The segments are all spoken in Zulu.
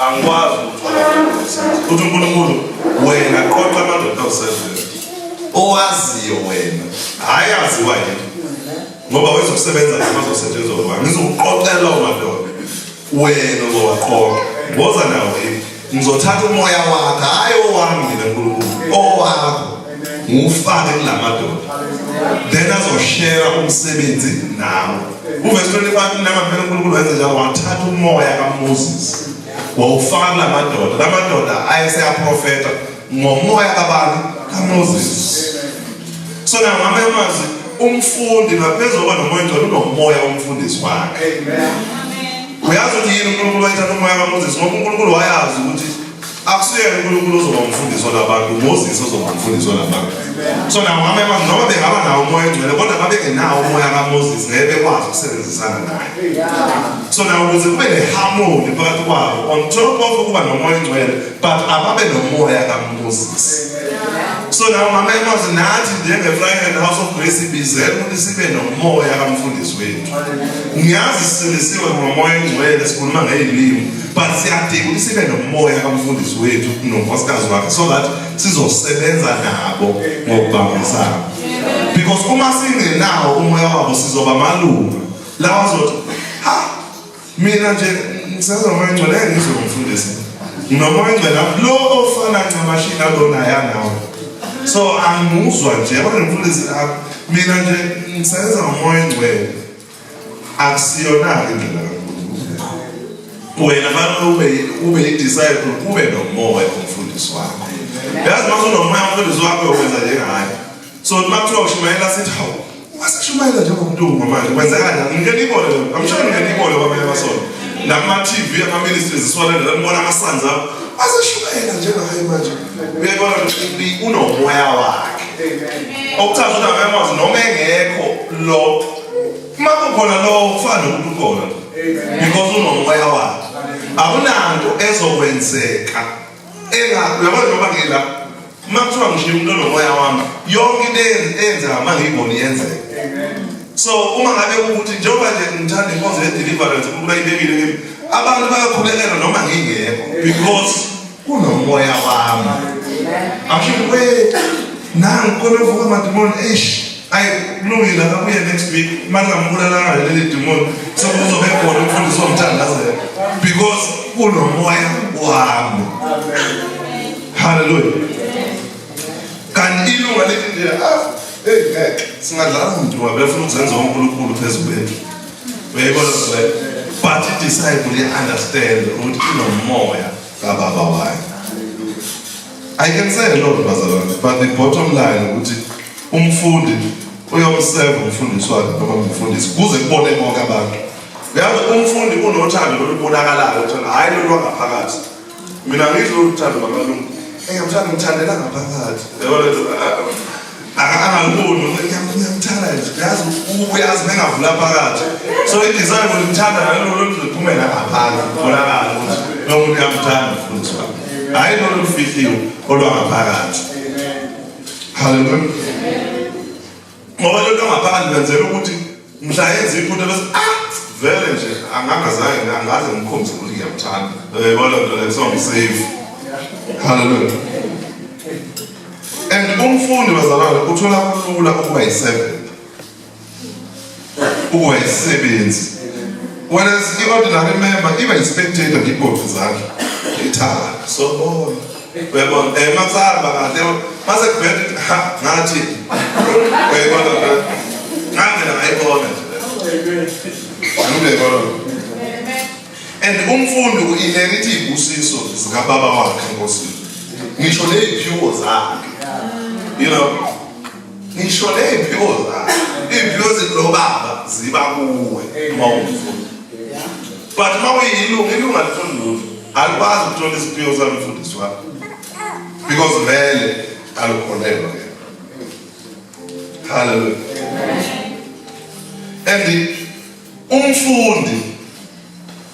Angikwazi ukuthwala. Uthi uNkulunkulu, wena qoqa amadoda awu-7 owaziyo wena, hhayi aziwa yini, ngoba wezokusebenza noma azosetshenzwa ubani. Ngizokuqoqela lawo madoda, wena uzowaqoqa, woza nawo yini, ngizothatha umoya wakho, hhayi owami mina Nkulunkulu, owakho ngiwufake kula madoda, then azoshera umsebenzi nawe. Uvesi 25, nangempela uNkulunkulu wenza njalo, wathatha umoya kaMoses wawufaka kula madoda. La madoda ayeseyaprofetha ngomoya kabani? KaMoses. So now ngamanye amazwi, umfundi ngaphezu kokuba nomoya ongcwele unomoya womfundisi wakhe. Uyazi ukuthi yini uNkulunkulu wayethatha umoya kaMoses? Ngoba uNkulunkulu wayazi ukuthi akusuyena uNkulunkulu ozoba umfundisi walabantu, uMoses ozoba umfundisi walabantu. So now ngamanye amazwi, noma bengaba nawo umoya ongcwele kodwa babengenawo umoya kaMoses, ngeke bekwazi ukusebenzisana naye. So now ukuze kube ne-harmony phakathi kwabo, on top of ukuba nomoya ongcwele, but ababe nomoya kaMoses. So now ngamanye amazwi, nathi njenge-Vryheid House of Grace ibizela ukuthi sibe nomoya kamfundisi wethu. Ngiyazi sisindisiwe ngomoya ongcwele, sikhuluma ngey'limi, but siyadinga ukuthi sibe nomoya kamfundisi wethu nonkosikazi wakhe, so that sizosebenza nabo ngokubambisana, because uma singenawo umoya wabo sizoba amalunga lawa azothi, ha, mina nje ngisebenza ngomoya ongcwele, ngeke ngizwe ngomfundisi, nginomoya ongcwele lo ofana ncamashi nalona yanawo, so angimuzwa nje yabona mfundisi, mina nje ngisebenza ngomoya ongcwele. Akusiyona-ke indlela kaNkulunkulu. Wena fanele ube i-disciple, ube nomoya umfundisi wakho. Yazi, uma unomoya umfundisi wakho wenza njengaye. So uma kuthiwa ushumayela, sithi, hawu, waseshumayela njengoMntungwa manje, kwenzeka kanjani? Ngike niyibone leyo, I'm sure ngike niyibone kwamanye amasonto nakuma-TV, ama-ministries siwalandela, nibona ama-sons abo aseshumayela njengaye manje. Uyayibona ukuthi unomoya wakhe, okuchaza ukuthi akayamazi noma engekho lo. Uma kukhona lo, kufana nokuthi ukhona, because unomoya wakhe. Akunanto ezokwenzeka enga, uyabona, njengoba ngila, uma kuthiwa ngishiya umuntu onomoya wami, yonke into eyenzeka uma ngiyibona iyenzeka. So uma ngabe ukuthi, njengoba nje ngithanda inkonzo ye-deliverance, umuntu ayibekile kimi, abantu bayakhulekela noma ngingekho, because kunomoya wami. Angisho we nangu khona uvuka amadimoni, eish, ayi, kulungile, akabuye next week. Uma ningambulalanga leli dimoni, sekuzobe khona umfundisi womthandazela, because kunomoya wami. Haleluya. Kanti ilunga lithi nje, ah, hey, ngeke singadlala umuntu ngoba befuna ukuzenza uNkulunkulu phezu kwethu. Uyayibona le? But i-disciple i-understand ukuthi inomoya kababa wayo. I can say a lot, bazalwane, but the bottom line ukuthi umfundi uyomseva umfundisi wakhe noma umfundisi kuze kubone bonke abantu. Uyazi, umfundi unothando lolubonakalayo, uthando, hhayi lolu lwangaphakathi. Mina ngisho uthando lwamalungu, engiyamthanda, ngithandela ngaphakathi, yabona, angaliboni, ngiyamthanda nje, uyazi, uyazi mengavula phakathi. So i-disciple limthanda nalolu luzophumela ngaphandle, kubonakala ukuthi lo muntu uyamthanda umfundisi wakhe, hhayi lolu lufihliwe olwangaphakathi. Haleluya. Ngoba lento ngaphakathi lwenzela ukuthi mhla yenza iphutha bese, ah, vele nje angangazange angaze ngikhombise ukuthi ngiyamthanda, uyayibona nto leyo, so ngi-safe. Haleluya. And umfundi, bazalwane, uthola kulula ukuba yi-servant, ukuba yisisebenzi, whereas i-ordinary member iba yi-spectator nje, igoqe izandla, ithanda sobona, uyabona, makusahamba kahle, mase kubheda, ha, ngathi, uyayibona, ngavela ngayibona nje, uyayibona. And umfundi u-inherit iy'busiso zikababa wakhe enkosini, ngisho ney'phiwo zakhe, ngisho ney'mphiwo zakhe, iy'mphiwo zilobaba ziba kuwe uma umfundi. But uma uyilunga, ilunga alitholi lutho, alikwazi ukuthola isiphiwo samfundisi wakho, because vele alukholelwa ke. Hallelujah. And umfundi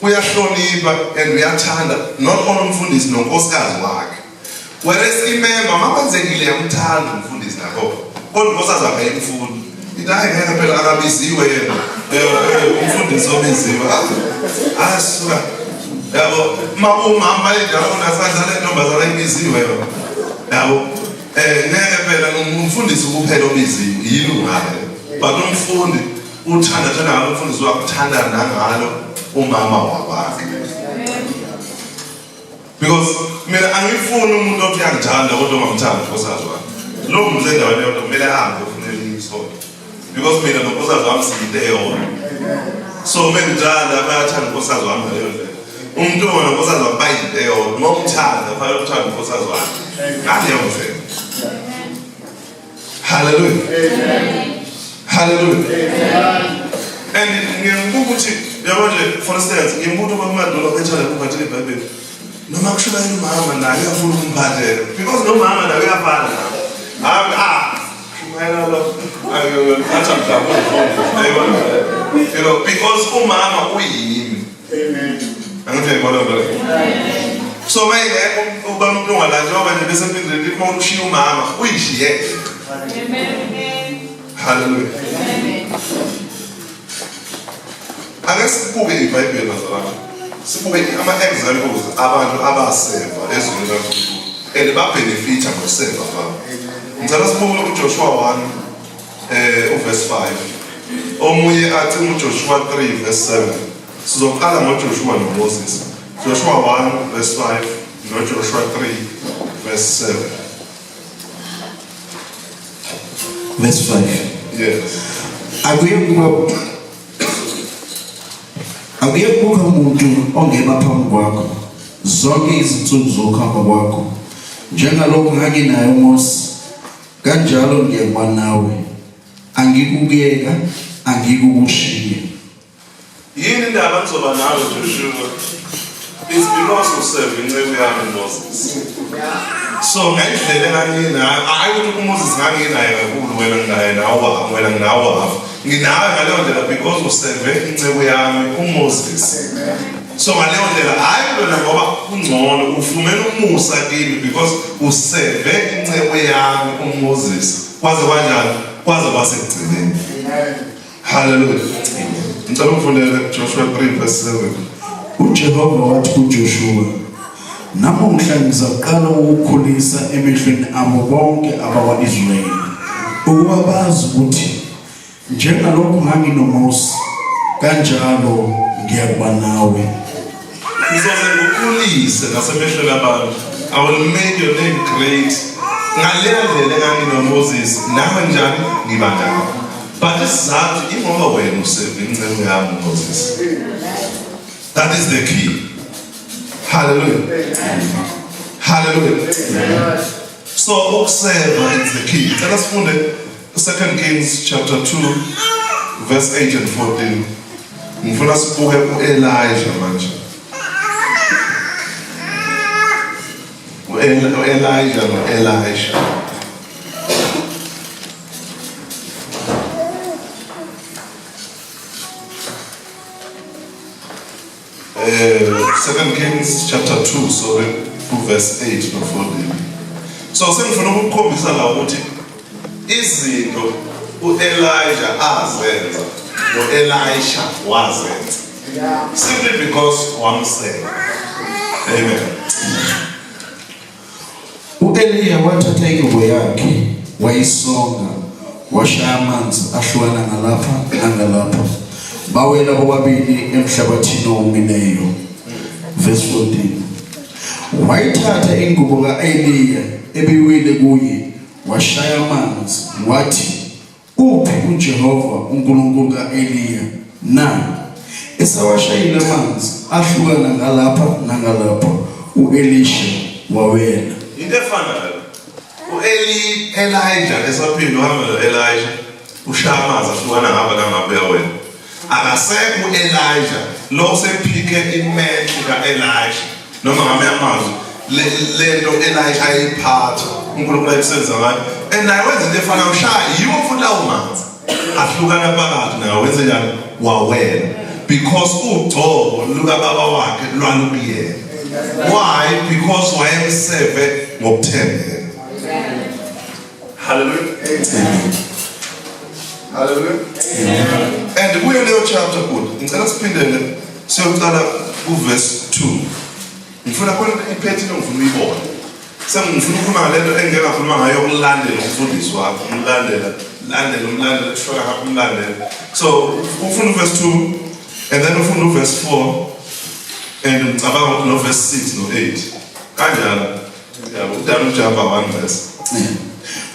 uyahlonipha and uyathanda not only umfundisi nonkosikazi wakhe, whereas i-member makwenzekile yamthanda umfundisi nakho, kodwa unkosikazi wakhe ayimfundi, ithi, hayi, ngeke phela, akabiziwe yena. Umfundisi obiziwe, ah, suka. Yabo, uma umama idakoni asadlala intombazana ibiziwe yona. Yabo, ngeke phela ngumfundisi kuphela obiziwe, yilunga ke. But umfundi uthanda thanda ngalo umfundisi wakhe uthanda nangalo umama wakwakhe. Because mina angifuni umuntu othi uyangithanda kodwa ongamthandi unkosikazi wami. Lo muntu endaweni eyodwa kumele ahambe ofuna elinye isonto. Because mina nonkosikazi wami siyinto eyodwa. So uma ngithanda bayathanda unkosikazi wami ngaleyo ndlela. Umuntu ononkosikazi wakhe bayinto eyodwa. Uma umthanda kufanele uthande unkosikazi wakhe. Ngaleyo ndlela. Hallelujah. Amen. Hallelujah. Amen. And ngiyabuka ukuthi yabo nje for instance ngiyabuka ukuthi uMandula ethanda ukuphathela iBhayibheli. Noma kushumayela umama naye uyafuna ukumphathela because nomama naye uyafana naye. Ah, shumayela lo. Angiyophatha mhlawumbe. You know because umama uyimi. Amen. Angithi uyayibona lento leyo. So mayingekho uba umuntu ongala njengoba nje bese empilweni lithi uma ushiya umama uyishiye. Amen. Hallelujah. Amen. Ake sibuke iBhayibheli bazalwane. Sibuke ama-examples abantu abaseva ezweni likaNkulunkulu and babenefitha ngokuseva kwabo. Ngicela sibuke uJoshua 1 uverse 5. Omunye athi uJoshua 3 verse 7. Sizoqala ngoJoshua noMoses. Joshua 1 verse 5 noJoshua 3 verse 7. Verse 5. Yes. Akuye kubukho muntu ongema phambi kwakho zonke izinsuku zokuhamba kwakho njengalokhu nganginaye uMose kanjalo ngiyakuba nawe angikukuyeka angikukushiya. Yini indaba ngizoba nawe Joshua? It's because userve inceku yami Moses. So ngendlela enganginayo, hayi ukuthi uMoses nganginaye kakhulu wena nginaye nawe wena nginawe half. Nginawe ngaleyo ndlela because userve inceku yami uMoses. So ngaleyo ndlela hayi wena ngoba ungcono ufumene umusa kimi because userve inceku yami uMoses. Kwaze kwanjani? Kwaze kwasekugcineni. Hallelujah. Ngicela ungifundele Joshua 3 verse 7. UJehova wathi kuJoshuwa, Namuhla ngizaqala ukukukhulisa emehlweni abo bonke abakwa-Israyeli, ukuba bazi ukuthi njengalokhu nganginoMose, kanjalo ngiyakuba nawe. Ngizoze ngikukhulise nasemehlweni abantu. I will make your name great. Ngaleyo ndlela enganginoMoses, nawe njani ngiba nawe. But isizathu ingoba wena useve inceku yami uMoses. That is the key. Hallelujah. Hallelujah. So ukuseva is the key. Cela sifunde 2 Kings chapter 2 verse 8 and 14. Ngifuna sibuke uElijah manje. UElijah noElisha. 2 Kings chapter 2 sorry verse 8 no 14. So sengifuna ukukhombisa la ukuthi izinto uElijah azenza noElisha wazenza. Simply because wamsela. Amen. U-Eliya wathatha ingubo yakhe wayisonga washaya amanzi ahlukana ngalapha nangalapha bawela bobabili emhlabathini owomileyo. Verse 14. Wayithatha ingubo ka-Eliya ebiwile kuye washaya amanzi wathi Uphi uJehova uNkulunkulu ka-Eliya na? Esawashayile amanzi ahlukana ngalapha nangalapha, u-Elisha wawela. Into efanayo u-Eli Elijah esaphila uhamba no-Elijah ushaya amanzi ahlukana ngapha nangapha uyawela. Akasekho u-Elijah lo usephike imetri ka-Elijah noma ngamanye amazwi lento Elijah ayiphatha uNkulunkulu ayisebenza ngayo and naye wenza into efanayo ushaya yiwo futhi lawo manzi ahlukana phakathi naye wenze njani wawela because ugcobo lukababa wakhe lwalukuyena. Why? Because wayemseve ngokuthembeka. Hallelujah. Amen. Hallelujah. Amen. And kuyo leyo chapter good. Ngicela siphindele siyocala ku verse 2. 2. Ngifuna khona iphethini engifuna uyibone. Sengifuna ukukhuluma ngalento engike ngakhuluma ngayo yokulandela umfundisi wakho, umlandela, landela umlandela, kushona ngapha umlandela. So ufunda uverse 2 and then ufunda uverse 4 and ngicabanga ukuthi no verse 6 no 8. Kanjalo. Yabo, udala ujamba one verse.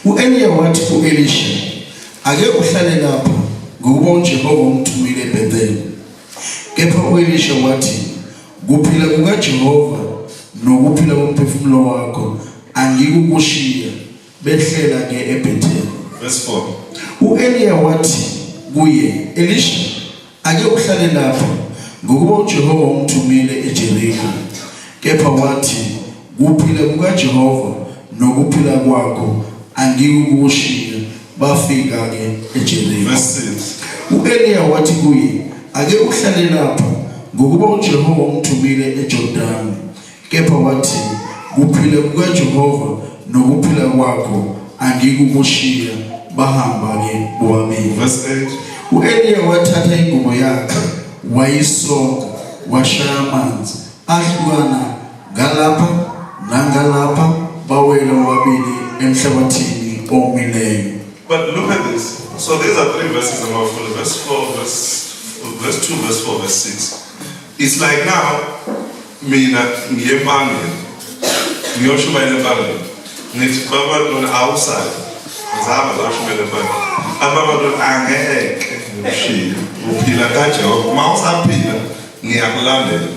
U-Eliya wathi ku-Elisha, ake uhlale lapha, ngokuba uJehova umthumile eBetheli. Kepha u-Elisha wathi, kuphila kukaJehova nokuphila komphefumulo wakho angikukushiya. Behlela ke eBetheli. Verse 4. U-Eliya wathi kuye, Elisha, ake uhlale lapha, ngokuba uJehova umthumile eJeriko. Kepha wathi, kuphila kukaJehova nokuphila kwakho angikukushiya. Bafika ke eJeriko. Verse 6. U-Eliya wathi kuye, ake uhlale lapha, ngokuba uJehova umthumile eJordani. Kepha wathi, kuphila kukaJehova nokuphila kwakho angikukushiya. Bahamba ke bobabili. Verse 8. U-Eliya wathatha ingubo yakhe wayisonga, washaya amanzi ahlukana ngalapha nangalapha, bawela bobabili emhlabathini omileyo. But look at this. So these are three verses in our full verse 4, verse 2, verse 4, verse 6. It's like now, mina ngiye empangeni. Ngiyoshumayela empangeni. Ngithi baba lona awusali. Ngizahamba ngiyoshumayela empangeni. Ababa lona angeke ngikushiye. Uphila kaJehova. Uma usaphila ngiyakulandela.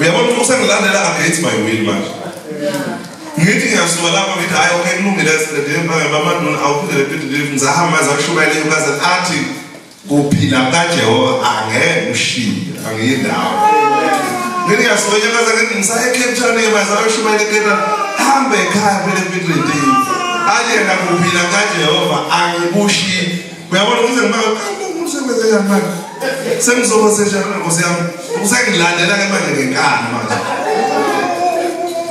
Uyabona ukuthi usengilandela against my will manje. Ngithi ngiyasuka lapha ngithi hayi okay kulungile siqedile empangeni bamaduna awuphindele phindele ngizahamba ngizashumayela eNewcastle athi kuphila kaJehova angeke ushiye angiyindawo. Ngithi ngiyasuka eNewcastle ngithi ngisaya eCape Town ke manje ayoshumayela eCape Town. Hambe ekhaya phela ePiet Retief. Athi yena kuphila kaJehova angikushiyi. Uyabona ukuthi ngimaka usebenze kanjani manje? Sengizoba senjani Nkosi yami? Usengilandela ke manje ngenkani manje.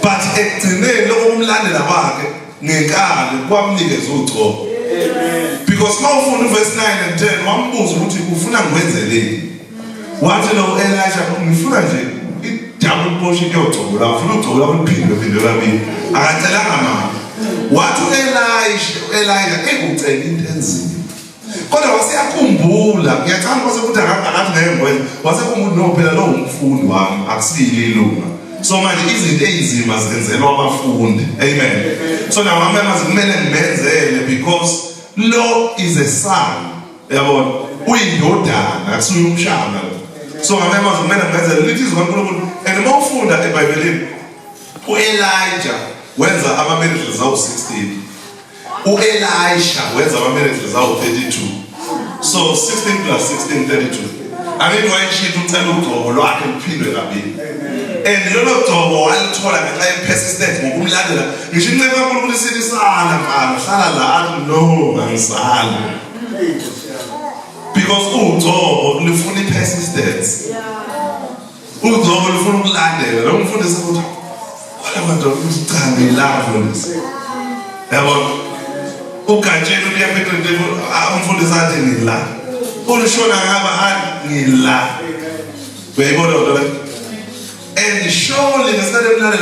But ekugcineni lokho kumlandela kwakhe ngenkani kwamnikeza ugcobo. Because mawufunda uverse 9 and 10 wambuza ukuthi ufuna ngikwenzeleni. Wathi lo Elijah ngifuna nje i-double portion yogcobo la ufuna ugcobo lakho luphindwe phindwe kabili. Akacelanga mali. Wathi uElijah ekucela into enzima. Kodwa waseyakhumbula, ngiyacabanga kwase kuthi akathi ngeke ngikwenze. Wasekhumbula no phela lo umfundi wami akusile ilunga. So manje izinto ezinzima zenzelwa abafundi. Amen. So now amemazi kumele ngimenzele because lo is a son. Yabona? Uyindodana akusuye umshana lo. So ngamemazi kumele ngimenzele lithi izwi kaNkulunkulu and uma ufunda eBhayibhelini uElijah wenza ama miracles awu-16. uElisha wenza ama miracles awu-32. So 16 plus 16 32. Angithi wayeshilo ucela ugcobo lwakhe luphindwe kabili. And lolo gcobo walithola ngenxa ye-persistence ngokumlandela. Ngisho inceku kaNkulunkulu isithi sala mfana, hlala la athi no angisali. Because ugcobo lufuna i-persistence. Ugcobo lufuna ukulandela. Lo mfundisi ukuthi wala madoda ukuthi cha ngila mfundisi. Yabona? Ugatsheni uya Piet umfundisi athi ngila. Ulishona ngaba athi ngila. Uyayibona lento le? And surely ngesikhathi emlalela